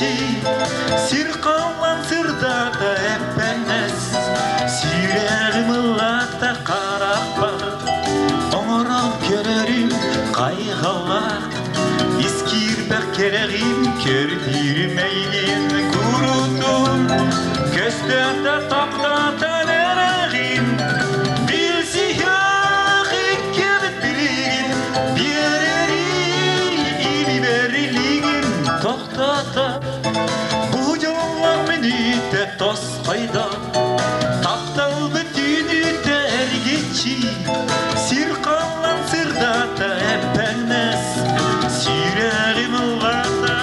эргиччи Сир халлан сырдаата эппэннэс Сүүрэҕим ыллаата харахпар Оҥорон көрөрүм хайҕаллаах Ис киирбэх кэрэҕим көрдүүрүм эйигин курутун Көстөөтө таптаатан эрэҕин Билсиһиэх иккибит билигин Биэрэрий илибэрилигин тохтото Бу дьоллоох мүнүүтэ тосхойдо Тапталбыт түүнүтэ эргиччи Сир халлан сырдата эппэннэс Сүрэҕим ыллата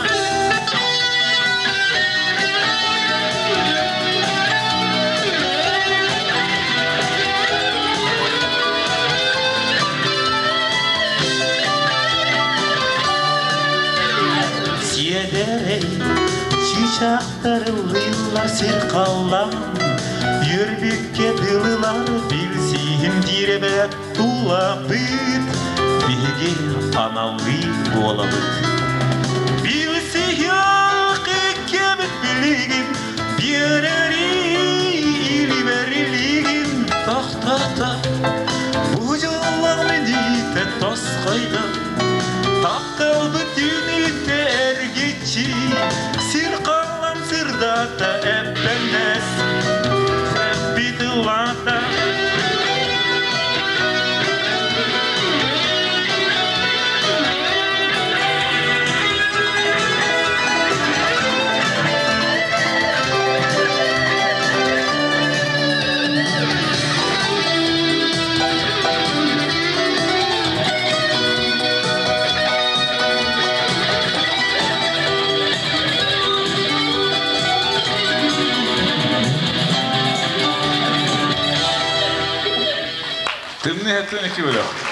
Сиэдэрэй чыычаахтар ыллыыллар сир халлан Үөрбүккэ дылылар билсиһим диир эбээт тулабыт биһиги аналлыы буолабыт Билсиһиэх иккиэбит билигин биэрэрий илибэрилигин тохтото бу дьоллоох мүнүүтэ тосхойдо тапталбыт түүнүтэ эргиччи сир халлан сырдата эппэннэс эппит ыллаата. Тымныы хаттан икки бөлөх.